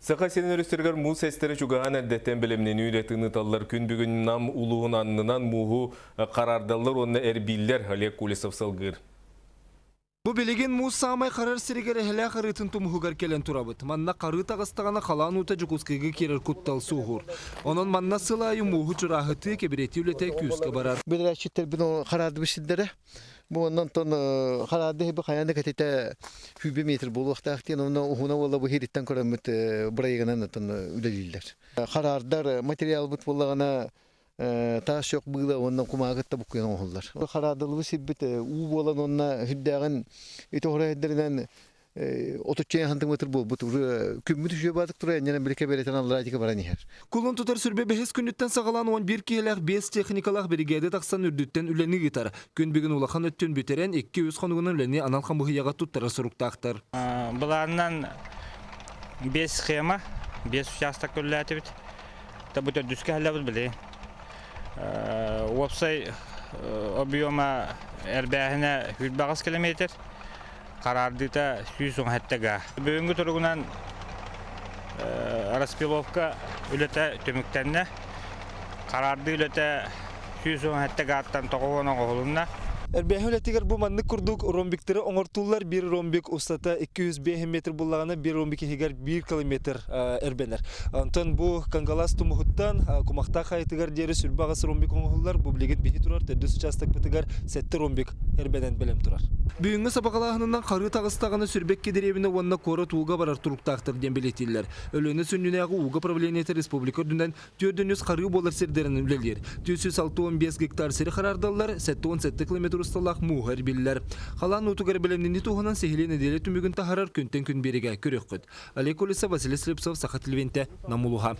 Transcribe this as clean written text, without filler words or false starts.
Саха сирин өрүстэригэр муус эстэрэ чугаһаан эрдэттэн бэлэмнэнии үлэтин ыыталлар. Күн бүгүн Нам улууһун аннынан мууһу хараардаллар уонна эрбииллэр. Олег Колесов салгыыр. Бу билигин муус саамай харар сиригэр эһэлээх арыытын тумуһугар кэлэн турабыт. Манна харыы таҕыстаҕына халаан уута Дьокуускайга киирэр куттал суоһуур. Онон манна сыл аайы мууһу чурааһытыы, кэбирэтии үлэтэ күүскэ барар. Бэдэрээччиттэрбин хараардыбыт сирдэрэ. Бу оннон тон хараарды хебе хайаан да кэтитэ сүүрбэ метр буолуохтаах диэн онно уһуна буолла бу иһириттэн көрөммүт бырайыгынан оттон үлэлииллэр. Хараардар материалбыт буоллаҕына таас чох быыла уонна кумааҕытта буккуйан оҥоһуллар. Хараардылыбы сирбит уу буолан уонна сүрдээҕин ити хоройдеринэн отучча сантиметр буолбут уже күммүт үчүгэй баатык турар энньэнэн биликэ бэрэтэн алларатика баран иһэр. Кулун тутар сүрбэ бэһис күнүттэн саҕалаан 11 киһилээх биэс техникалаах биригээдэ тахсан үрдүттэн үлэни ыытар. Күн бүгүн улахан өттүн бүтэрэн 2-3 хонугунан үлэни анал хамыыһыйаҕа туттарар соруктаахтар. Былаанынан 5 схема, 5 учаастак үлэлээтибит. Бу төрдүскэ халлабыт били. Уопсай объема эрбээһинэ 108 километр, хараардыыта 117 га. Бүгүҥҥү туругунан распиловка үлэтэ түмүктэннэ. Хараардыы үлэтэ 117 гааттан 90 оҥоһулунна. Эрбээһи үлэтигэр бу маннык курдук ромбиктары оҥортууллар. Биир ромбик устата 205 метр буллаҕына, биир ромбик иһигэр 1 километр эрбэнэр. Онтон бу Кангалас тумуһуттан Кумахтаах хайатыгар диэри сүрбэ аҕыс ромбик оҥоһуллар. Бу билигин биһи турар төрдүс учаастакпытыгар сэттэ ромбик эрбэнэн бэлэм турар. Бүгүҥҥү сабаҕалааһынынан харыы таҕыстаҕына сүрбэкки дэриэбинэ уонна куорат ууга барар туруктаахтар диэн бэлиэтииллэр. Өлүөнэ сүнньүнээҕи ууга правлениета республика үрдүнэн 403 харыы буолар сирдэринэн үлэлиир. 465 гектар сири хараардаллар, 77 километр усталаах мууһа эрбиллэр. Халаан уутугар бэлэмнэнии туһунан сиһилии нэдиэлэ түмүгүн таһаарар күнтэн күн биэригэ көрүөххүт. Олег Колесов, Василий Слепцов, Саха телевидениетэ, Нам улууһа.